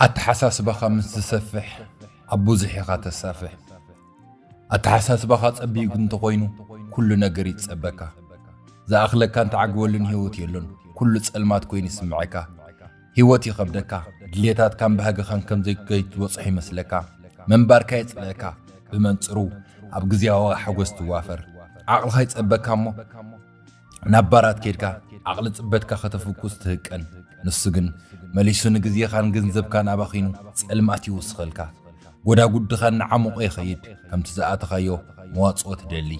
ኣተሓሳስባኻ ምስ ዝሰፍሕ ኣብ ብዙሕ ኢኻ ተሳፍሕ። ኣተሓሳስባኻ ጸቢብ እንተኾይኑ ኩሉ ነገር ይጸበካ። ዝኣኽለካን ትዓግበሉን ህይወት የሎን። ኩሉ ጸልማት ኮይኑ ይስምዐካ። ህይወት ይኸብደካ። ድሌታትካን ባህግኻን ከም ዘይከይትበጽሖ ይመስለካ። ምንባርካ የጽልአካ። ብመንጽሩ ኣብ ግዜያዊ ሓጎስ ትዋፈር። ዓቕልኻ ይጸበካ እሞ ናብ ባራት ኬድካ ዓቕሊ ጽበትካ ከተፍኩስ ትህቀን። ንሱ ግን መሊሱ ንግዜኻን ገንዘብካን ኣባኺኑ ጸልማት ይውስኸልካ። ጎዳጉድኻን ንዓሙቑ ይኸይድ። ከምቲ ዝኣተኻዮ መዋጽኦ ትደሊ።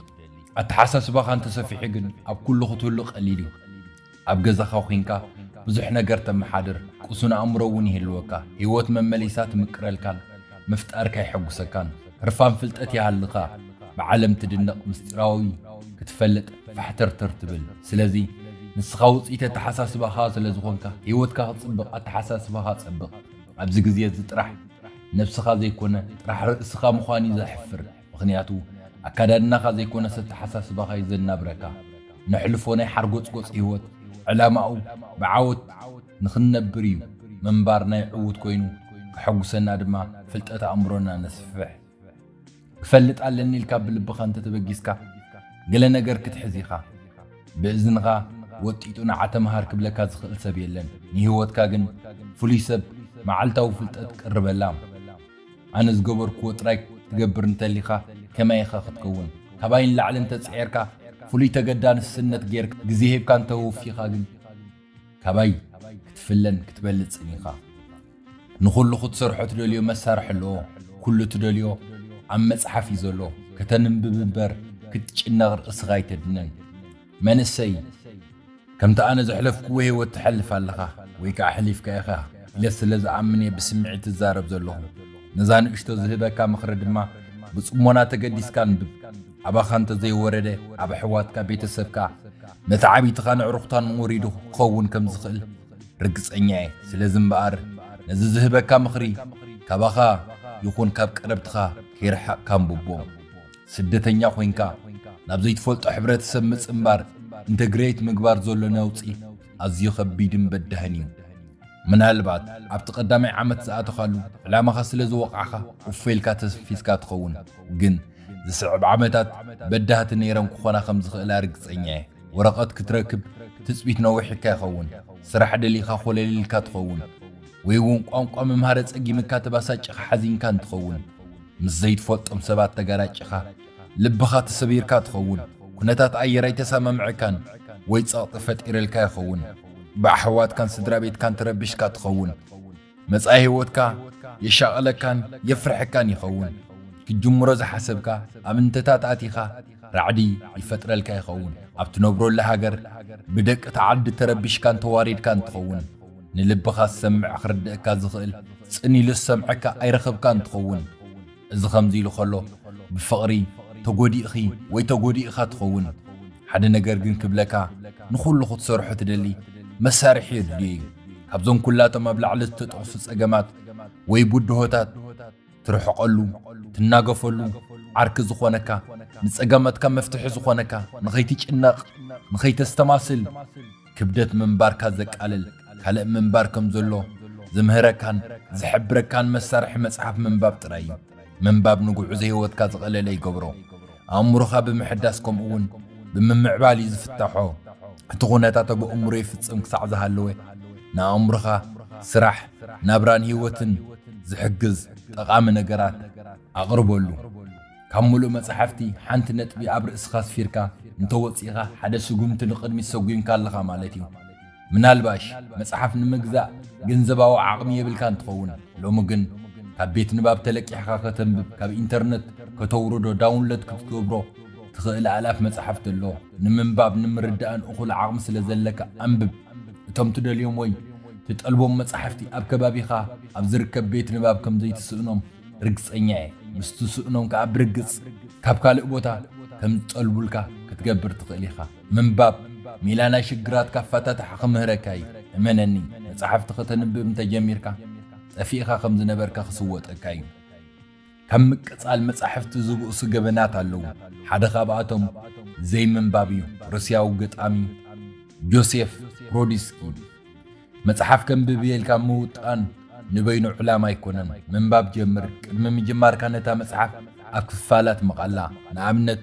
ኣተሓሳስባኻ እንተሰፊሑ ግን ኣብ ኩሉ ክትህሉ ቀሊል እዩ። ኣብ ገዛኻ ኾይንካ ብዙሕ ነገር ተመሓድር። ቅሱን ኣእምሮ እውን ይህልወካ። ህይወት መመሊሳ ትምቅረልካን ምፍጣርካ የሐጉሰካን። ህርፋን ፍልጠት ይሃልኻ። ብዓለም ትድነቕ ምስጢራዊ ክትፈልጥ ፋሕተርተር ትብል። ስለዚ ንስኻ ውጽኢት ኣተሓሳስባኻ ስለ ዝኾንካ ህይወትካ ክጽብቕ ኣተሓሳስባኻ ጸብቕ። ኣብዚ ግዜ እዚ ጥራሕ ነብስኻ ዘይኮነ ጥራሕ ርእስኻ ምዃን እዩ ዘሕፍር። ምኽንያቱ ኣካዳድናኻ ዘይኮነስ ኣተሓሳስባኻ እዩ ዘናብረካ። ነሕልፎ ናይ ሓርጎጽጎጽ ህይወት ዕላማኡ ብዓወት ንኽንነብር እዩ። ምንባር ናይ ዕዉት ኮይኑ ከሐጉሰና ድማ ፍልጠት ኣእምሮና ነስፍሕ። ክፈልጥ ኣለኒ ኢልካ ብልብኻ እንተተበጊስካ ገለ ነገር ክትሕዝ ኢኻ። ብእዝንኻ ወጢጡ ንዓ ተምሃር ክብለካ ዝኽእል ሰብ የለን። ንህይወትካ ግን ፍሉይ ሰብ መዓልታዊ ፍልጠት ቀርበላ። ኣነ ዝገበርክዎ ጥራይ ትገብር እንተሊኻ ከመይ ኢኻ ክትከውን? ካባይ ንላዕሊ እንተጽዒርካ ፍሉይ ተገዳንስነት ጌርካ ግዜ ሂብካ እንተወፊኻ ግን ካባይ ክትፍለን ክትበልጽን ኢኻ። ንኹሉ ክትሰርሖ ትደልዮ መሳርሒ ኣለዎ። ኩሉ ትደልዮ ኣብ መጽሓፍ እዩ ዘሎ። ከተንብብ እምበር ክትጭነቕ ርእስኻ ኣይተድንን። መንእሰይ፣ ከምቲ ኣነ ዘሕለፍክዎ ህይወት ትሐልፍ ኣለኻ ወይ ከዓ ሕሊፍካ ኢኻ ኢለ ስለ ዝኣምን እየ ብስምዒት ትዛረብ ዘለኹ። ነዛ ንእሽቶ ዝህበካ ምኽሪ ድማ ብጽሞና ተገዲስካ ኣንብብ። ኣባኻ እንተዘይወረደ ኣብ ኣሕዋትካ፣ ቤተሰብካ፣ መተዓቢትኻን ኣዕሩኽታን ወሪዱ ክኸውን ከም ዝኽእል ርግጸኛ እየ። ስለዚ እምበኣር ነዚ ዝህበካ ምኽሪ ካባኻ ይኹን ካብ ቀረብትኻ ከይረሓቕካ ኣንብቦ። ስደተኛ ኮይንካ ናብ ዘይትፈልጦ ሕብረተሰብ ምጽንባር፣ ኢንተግሬት ምግባር ዘሎ ነውጺ ኣዝዩ ከቢድን በዳህን እዩ። ምናልባት ኣብቲ ቀዳማይ ዓመት ዝኣተኻሉ ዕላማኻ ስለ ዝወቕዓኻ እፎ ኢልካ ተሰፊስካ ትኸውን። ግን ዝስዕብ ዓመታት በዳህቲ ነይረን ክኾና ከም ዝኽእላ ርግጸኛ እየ። ወረቐት ክትረክብ ትጽቢት ነዊሕካ ይኸውን። ስራሕ ደሊኻ ኮለል ኢልካ ትኸውን። ወይ እውን ቋንቋ ምምሃር ኣጸጊምካ ተባሳጭኻ ሓዚንካን ትኸውን። ምስ ዘይትፈልጦም ሰባት ተጋራጭኻ ልብኻ ተሰቢርካ ትኸውን። ኩነታት ኣየር ኣይተሰማምዐካን ወይ ጸቕጢ ፈጢረልካ ይኸውን። ብኣሕዋትካን ስድራ ቤትካን ተረቢሽካ ትኸውን። መጻኢ ህይወትካ የሻቕለካን የፍርሐካን ይኸውን። ክትጅምሮ ዝሓሰብካ ኣብ እንተታት ኣቲኻ ራዕዲ ይፈጥረልካ ይኸውን። ኣብ ትነብረሉ ሃገር ብደቂ እቲ ዓዲ ተረቢሽካን ተዋሪድካን ትኸውን። ንልብኻ ዝሰምዕ ክርድእካ ዝኽእል ጽን ኢሉ ዝሰምዐካ ኣይረኸብካን ትኸውን። እዚ ከምዚ ኢሉ ከሎ ብፍቕሪ ተጎዲእኺ ወይ ተጎዲእኻ ትኸውን። ሓደ ነገር ግን ክብለካ፣ ንኹሉ ክትሰርሖ ትደሊ መሳርሒ የድልዮ እዩ። ካብዞም ኩላቶም ኣብ ላዕሊ ዝተጠቕሱ ጸገማት ወይ ብድሆታት ትርሕቐሉ፣ ትናገፈሉ፣ ዓርኪ ዝኾነካ፣ ንጸገማትካ መፍትሒ ዝኾነካ፣ ንኸይትጭነቕ፣ ንኸይተስተማስል፣ ክብደት ምንባርካ ዘቃልል ካልእ ምንባር ከም ዘሎ ዝምህረካን ዝሕብረካን መሳርሒ መጽሓፍ ምንባብ ጥራይ እዩ። ምንባብ ንጉዕዞ ህይወትካ ዝቐለለ ይገብሮ። ኣእምሮኻ ብምሕዳስ ከምኡ እውን ብምምዕባል እዩ ዝፍታሖ። እቲ ኩነታት ኣብ ኣእምሮ ይፍጸም ክሳዕ ዝሃለወ ንኣእምሮኻ ስራሕ፣ ናብራን ህይወትን ዝሕግዝ ጠቓሚ ነገራት ኣቕርበሉ። ካብ ምሉእ መጻሕፍቲ ሓንቲ ነጥቢ ኣብ ርእስኻ ኣስፊርካ እንተወጺእኻ ሓደ ስጉምቲ ንቕድሚት ሰጒምካ ኣለኻ ማለት እዩ። ምናልባሽ መጽሓፍ ንምግዛእ ገንዘባዊ ዓቕሚ የብልካን ትኸውን። ሎሚ ግን ካብ ቤት ንባብ ተለቂሕካ ከተንብብ፣ ካብ ኢንተርነት ከተውርዶ፣ ዳውንሎድ ክትገብሮ ትኽእል ኣእላፍ መጻሕፍቲ ኣሎ። ንምንባብ ንምርዳእን እኹል ዓቕሚ ስለ ዘለካ ኣንብብ። እቶም ትደልዮም ወይ ትጠልቦም መጻሕፍቲ ኣብ ከባቢኻ ኣብ ዝርከብ ቤት ንባብ ከም ዘይትስእኖም ርግጸኛ እየ። ምስ ትስእኖም ከኣ ብርግጽ ካብ ካልእ ቦታ ከም ዝጠልቡልካ ክትገብር ትኽእል ኢኻ። ምንባብ ሜላ ናይ ሽግራትካ ኣፈታትሓ ክምህረካ እዩ። እመነኒ፣ መጻሕፍቲ ከተንብብ እንተጀሚርካ፣ ጠፊእኻ ከም ዝነበርካ ክስወጠካ እዩ። ካብ ምቅጻል መጻሕፍቲ ዝብእሱ ገበናት ኣለዉ። ሓደ ካብኣቶም ዘይምንባብ እዩ። ሩስያዊ ገጣሚ ጆሴፍ ብሮዲስኪ፣ መጽሓፍ ከንብብ እየ ኢልካ ምውጣን ንበይኑ ዕላማ ኣይኮነን። ምንባብ ጀምር። ቅድሚ ምጅማርካ ነታ መጽሓፍ ኣብ ክፋላት ምቓላ። ንኣብነት፣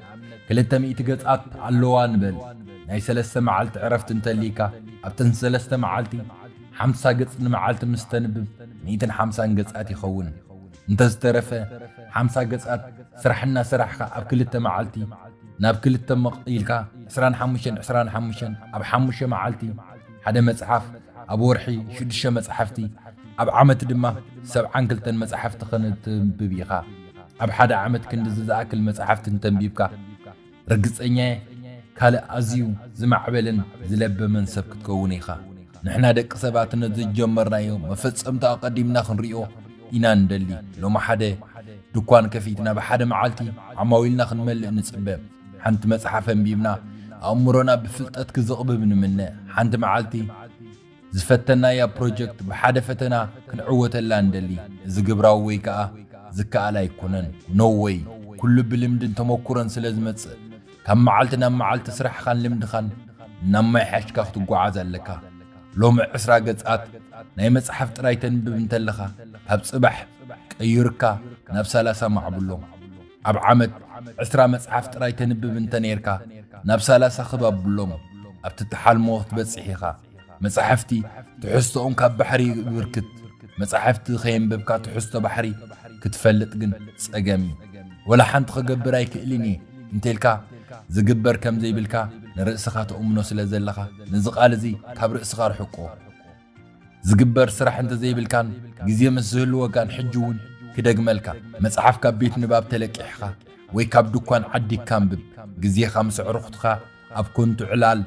ክልተ ሚእቲ ገጻት ኣለዋ ንበል። ናይ ሰለስተ መዓልቲ ዕረፍቲ እንተልይካ፣ ኣብተን ሰለስተ መዓልቲ ሓምሳ ገጽ ንመዓልቲ ምስ ተንብብ፣ ሚእትን ሓምሳን ገጻት ይኸውን። እንተዝተረፈ ሓምሳ ገጻት ስራሕ እናሰራሕካ ኣብ ክልተ መዓልቲ ናብ ክልተ መቕ ኢልካ ዕስራን ሓሙሽተን ዕስራን ሓሙሽተን ኣብ ሓሙሽተ መዓልቲ ሓደ መጽሓፍ፣ ኣብ ወርሒ ሽዱሽተ መጽሓፍቲ፣ ኣብ ዓመት ድማ ሰብዓን ክልተን መጽሓፍቲ ከነትንብብ ኢኻ። ኣብ ሓደ ዓመት ክንድዚ ዝኣክል መጽሓፍቲ እንተንቢብካ፣ ርግጸኛ እየ ካልእ ኣዝዩ ዝማዕበለን ዝለበመን ሰብ ክትከውን ኢኻ። ንሕና ደቂ ሰባት ነዚ ዝጀመርናዮ መፈጸምታ ኣቐዲምና ክንሪኦ ኢና እንደሊ። ሎሚ ሓደ ድኳን ከፊትና ብሓደ መዓልቲ ዓማዊልና ክንመልእ ንጽበ። ሓንቲ መጽሓፍ ኣንቢብና ኣእምሮና ብፍልጠት ክዝቕብብ ንምነ። ሓንቲ መዓልቲ ዝፈተናያ ፕሮጀክት ብሓደ ፈተና ክንዕወተላ እንደሊ። እዚ ግብራዊ ወይ ከኣ ዝከኣል ኣይኮነን። ኖ ወይ። ኩሉ ብልምድን ተመኩሮን ስለ ዝመጽእ፣ ካብ መዓልቲ ናብ መዓልቲ ስራሕኻን ልምድኻን እናማይሓሽካ ክትጓዓዝ ኣለካ። ሎሚ ዕስራ ገጻት ናይ መጽሓፍ ጥራይ ተንብብ እንተለኻ፣ ካብ ጽባሕ ቀይርካ ናብ ሰላሳ ማዕብሎ። ኣብ ዓመት ዕስራ መጽሓፍ ጥራይ ተንብብ እንተ ኔርካ፣ ናብ ሰላሳ ክብ ኣብሎም። ኣብቲ ትሓልሞ ክትበጽሕ ኢኻ። መጻሕፍቲ ትሕዝቶኦም ካብ ባሕሪ ይብርክት። መጻሕፍቲ ከየንበብካ ትሕዝቶ ባሕሪ ክትፈልጥ ግን ጸገም እዩ። ወላ ሓንቲ ክገብር ኣይክእልን እየ እንተልካ፣ ዝግበር ከም ዘይብልካ ንርእስኻ ተእምኖ ስለ ዘለኻ፣ ነዚ ቃል እዚ ካብ ርእስኻ ርሕቆ። ዝግበር ስራሕ እንተ ዘይብልካን ግዜ ምስ ዝህልወካን፣ ሕጂ እውን ክደግመልካ፣ መጽሓፍ ካብ ቤት ንባብ ተለቂሕኻ ወይ ካብ ድኳን ዓዲግካ ኣንብብ። ግዜኻ ምስ ኣዕሩኽትኻ ኣብ ኮንቱ ዕላል፣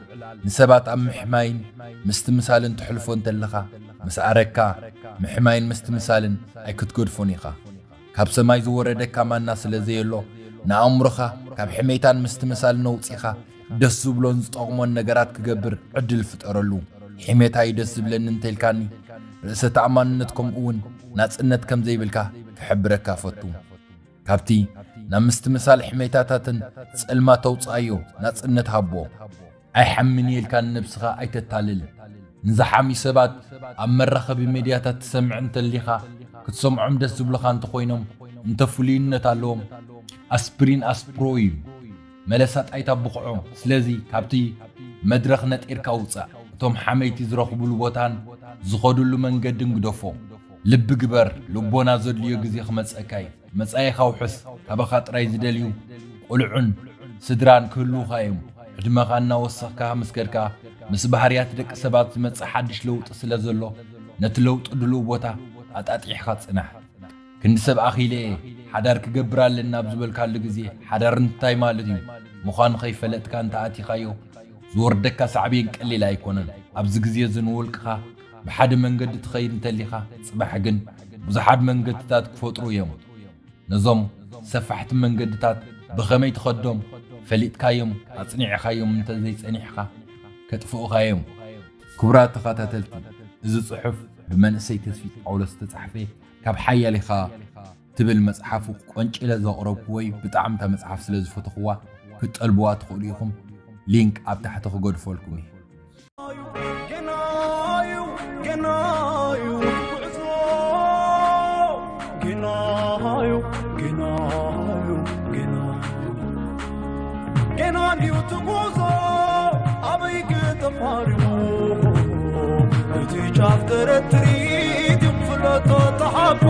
ንሰባት ኣብ ምሕማይን ምስትምሳልን ተሕልፎ እንተለኻ፣ ምስ ኣረካ ምሕማይን ምስትምሳልን ኣይክትገድፎን ኢኻ። ካብ ሰማይ ዝወረደካ ማና ስለ ዘየሎ፣ ንኣእምሮኻ ካብ ሕሜታን ምስትምሳልን ኣውጺኻ ደስ ዝብሎን ዝጠቕሞን ነገራት ክገብር ዕድል ፍጠረሉ። ሕሜታ እዩ ደስ ዝብለኒ እንተልካኒ፣ ርእሰ ተኣማንነት ከምኡ እውን ናጽነት ከም ዘይብልካ ክሕብረካ ፈቱ። ካብቲ ናብ ምስትምሳል ሕሜታታትን ጸልማት ተውጽኣዮ፣ ናጽነት ሃቦ። ኣይሓምን ኢልካ ንነብስኻ ኣይተታልል። ንዝሓምዩ ሰባት ኣብ መራኸቢ ሜድያታት ትሰምዕ እንተሊኻ፣ ክትሰምዖም ደስ ዝብሉኻ እንተኾይኖም፣ እንተ ፍሉይነት ኣለዎም፣ ኣስፕሪን ኣስፕሮ እዩ። መለሳ ጣይታ ብቕዖ። ስለዚ ካብቲ መድረኽ ነጢርካ ውጻእ። እቶም ሓመይቲ ዝረኽቡሉ ቦታን ዝኸዱሉ መንገድን ግደፎ። ልቢ ግበር፣ ልቦና ዘድልዮ ግዜ ክመጸካ እዩ። መጻኢኻ ውሕስ፣ ካባኻ ጥራይ ዝደልዩ ቆልዑን ስድራን ክህልዉኻ እዮም። ዕድመኻ እናወሰኽካ ምስ ከድካ፣ ምስ ባህርያት ደቂ ሰባት ዝመጽእ ሓድሽ ለውጢ ስለ ዘሎ፣ ነቲ ለውጢ ድሉው ቦታ ኣጣጢሕኻ ጽናሕ። ክንዲ ሰብ ኣኺለ እየ፣ ሓዳር ክገብር ኣለና ኣብ ዝበልካሉ ግዜ፣ ሓዳር እንታይ ማለት እዩ ምዃኑ ከይፈለጥካ እንተኣቲኻዮ፣ ዝወርደካ ሳዕቤን ቀሊል ኣይኮነን። ኣብዚ ግዜ እዚ ንውልቅኻ ብሓደ መንገዲ ትኸይድ እንተሊኻ፣ ጽባሕ ግን ብዙሓት መንገድታት ክፈጥሩ እዮም። ነዞም ሰፋሕቲ መንገድታት ብኸመይ ትኸዶም ፈሊጥካዮም፣ ኣጽኒዕኻዮም እንተ ዘይጸኒሕኻ፣ ከጥፍኡኻ እዮም። ክቡራት ተኸታተልቲ፣ እዚ ጽሑፍ ብመንእሰይ ተስፊት ጳውሎስ ዝተጻሕፈ ካብ ሓያል ኢኻ ትብል መጽሓፉ ቆንጭለ ዘቕረብኩዎ እዩ። ብጣዕሚ እታ መጽሓፍ ስለ ዝፈተኽዋ ክትጠልብዋ ትኽእሉ ኢኹም። ሊንክ ኣብ ታሕቲ ክገድፈልኩም እዩ። ገናዩ፣ ገናዩ ጉዕዞ፣ ገናዩ፣ ገናዩ፣ ገናዩ። ገና እንድዩ እቲ ጉዞ ኣበይ ክተፋርዩ፣ እቲ ጫፍ ደረት ትርኢት እዩ ክፍለጦ ተሓቁ።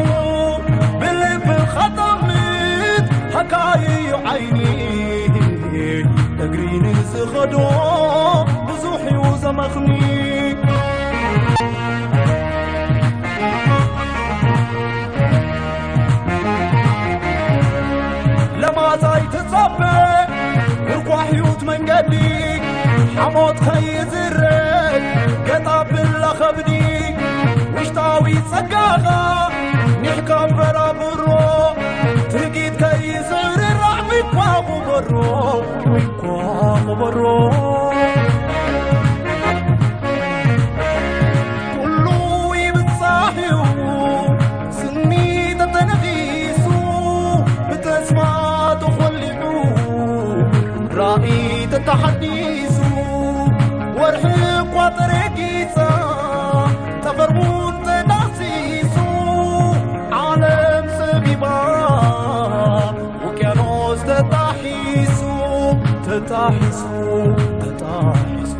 ብልብኻ ጠምት ሃካይ እዩ ዓይኒ፣ እግሪ ንዝኸዶ ብዙሕ እዩ ዘመኽኒ። ለማጻይ ትጸበ፣ ኩርኳሕ ህይወት መንገዲ፣ ሓሞት ከይዝረግ፣ ገጣ ብላ ከብዲ፣ ውሽጣዊ ጸጋኻ፣ ኒሕካ በራብሮ፣ ትህጊት ከይዝርራዕ፣ ዊኳ ቁበሮ፣ ዊኳ ቁበሮ። ኩሉ ይብጻሕ እዩ፣ ስኒ ተተነኺሱ፣ ብተስፋ ተኾሊዑ፣ ራእይ ተተሓዲሱ፣ ወርሒ ተጣሒሱ፣ ተጣሒሱ።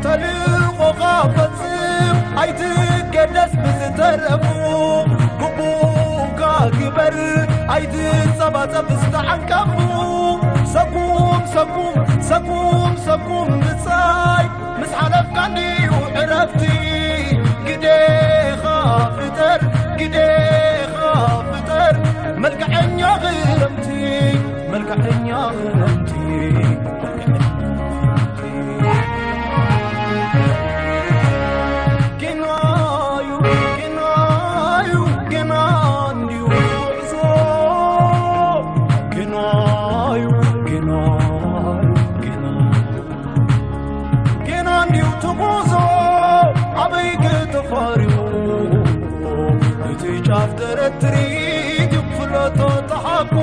ተልእኾኻ ፈጽም፣ ኣይትገደስ ብዝተረፉ። ግቡእካ ግበር፣ ኣይትጸባጸብ ዝተዓንቀፉ። ሰኩም፣ ሰኩም፣ ሰኩም፣ ሰኩም ብጻይ፣ ምስ ሓለፍካ እንድዩ ዕረፍቲ። ግዴኻ ፍጠር፣ ግዴኻ ፍጠር፣ መልክዐኛ ክረምቲ፣ መልክዐኛ ክረምቲ፣ መልክዐኛ ክረምቲ። ጌናዩ፣ ጌናዩ፣ ጌና እንድዩ ጉዕዞ። ጌናዩ፣ ጌናዩ፣ ጌና። ጌና እንድዩ ትጉዞ ኣበይ ክተፋርዩ። እቲ ጫፍ ተረትሪት እዩ ክፍለጦ ተሓቁ።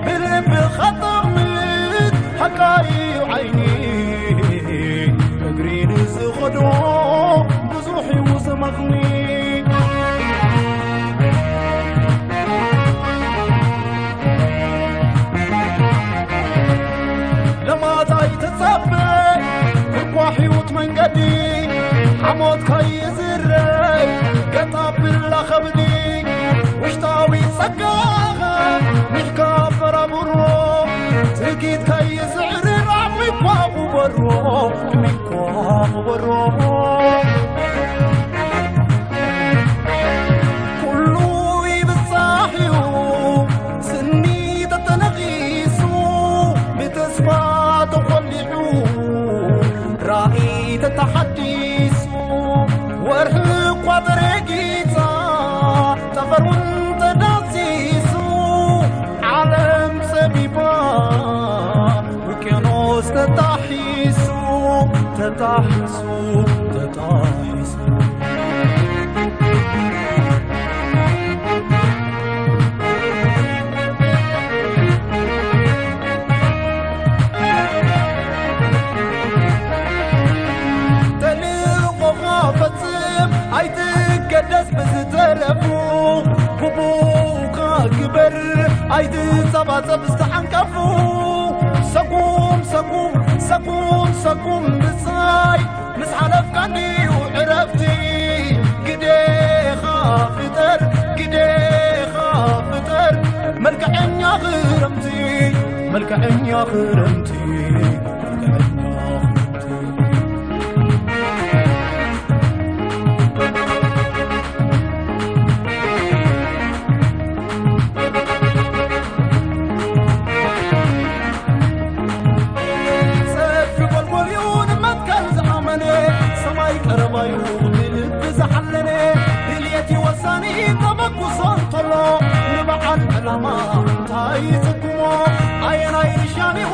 ብልብኻ ጠቕምት ሓቃ እዩ ዓይኒ። እግሪ ንዝኸዶ ብዙሕ እዩ ዝመኽኒ። ለማት ኣይትጸበ እኳ ሕይወት መንገዲ። ሓሞት ከይዝረግ ገጣ ብላ ከብዲ። ውሽጣዊ ጸጋኻ ሚሕካ በራብሮ። ትርጊት ከይዝዕርር ዓሚኳ ቁበሮ፣ ዓሚኳ ቁበሮ። ኩሉ ይብጻሕ እዩ ስኒ ተተነኺሱ፣ ብተስፋ ተኾሊዑ ራእይ ተተሓዲሱ። ወርሒ እኳ ተረጊጻ፣ ጠፈር እውን ተዳሲሱ፣ ዓለም ጸቢባ፣ ውቅያኖስ ተጣሒሱ፣ ተጣሒሱ፣ ተጣሒሱ። ተልእኾኻ ፈጽም፣ ኣይትገደስ ብዝተረፉ። ግቡእካ ግበር፣ ኣይትጸባጸብ ዝተዓንቀፉ። ሰጉም፣ ሰጉም፣ ሰጉም፣ ሰጉም ብጻይ፣ ምስ ሓለፍካ እንድዩ ዕረፍቲ። ግዴኻ ፍጠር፣ ግዴኻ ፍጠር፣ መልክዐኛ ክረምቲ፣ መልክዐኛ ክረምቲ፣ መልክዐኛ ክረምቲ። ጸድፊ ጎልጎል እዩ ንመትከል ዝኣመነ፣ ሰማይ ቀረባዩ ብልቢ ዝሓለነ፣ ድልየት እዩ ወሳኒ ተበግሶ እንተሎ፣ ንበዓል ዕላማ እንታይ ይጽግሞ፣ ኣየናይ ርሻን እዩ